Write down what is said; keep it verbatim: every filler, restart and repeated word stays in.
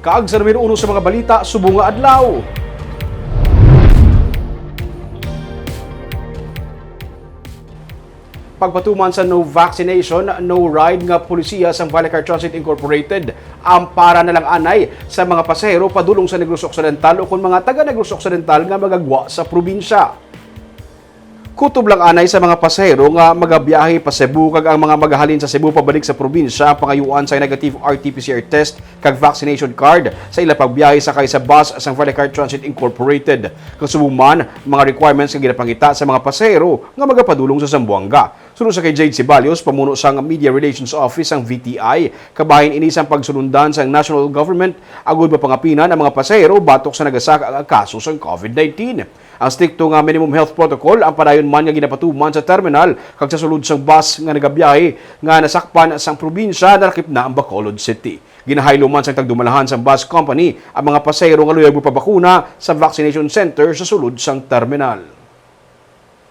Kag sa numero uno sa mga balita subong nga adlaw. Pagpatuman sa No Vaccination, No Ride nga polisiya sang Vallecar Transit Incorporated, ampara na lang anay sa mga pasahero padulong sa Negros Occidental o kon mga taga Negros Occidental nga magagwa sa probinsya. Kutob lang anay sa mga pasahero nga magabiyahe pa Cebu kag ang mga magahalin sa Cebu pabalik sa probinsya ang pangayuan sa negative R T P C R test kag vaccination card sa ila pagbiyahe sakay sa bus sang Vallecar Transit Incorporated. Kasubo man, mga requirements nga ginapangita sa mga pasahero nga magapadulong sa Zamboanga. Suno sa kay Jade Ceballos, pamuno sang Media Relations Office sang V T I, kabahin ini sang pagsulundan sang national government agud mapangapinan ang mga pasahero batok sa nagasaka nga kaso sang COVID nineteen. Ang strikto nga minimum health protocol ang padayon man nga ginapatuman sa terminal kag sa sulod sang bus nga nagabiyahe nga nasakpan sang probinsya, nalakip na ang Bacolod City. Ginahaylo man sang tagdumalahan sang bus company ang mga pasahero nga luyag magpabakuna sa vaccination center sa sulod sang terminal.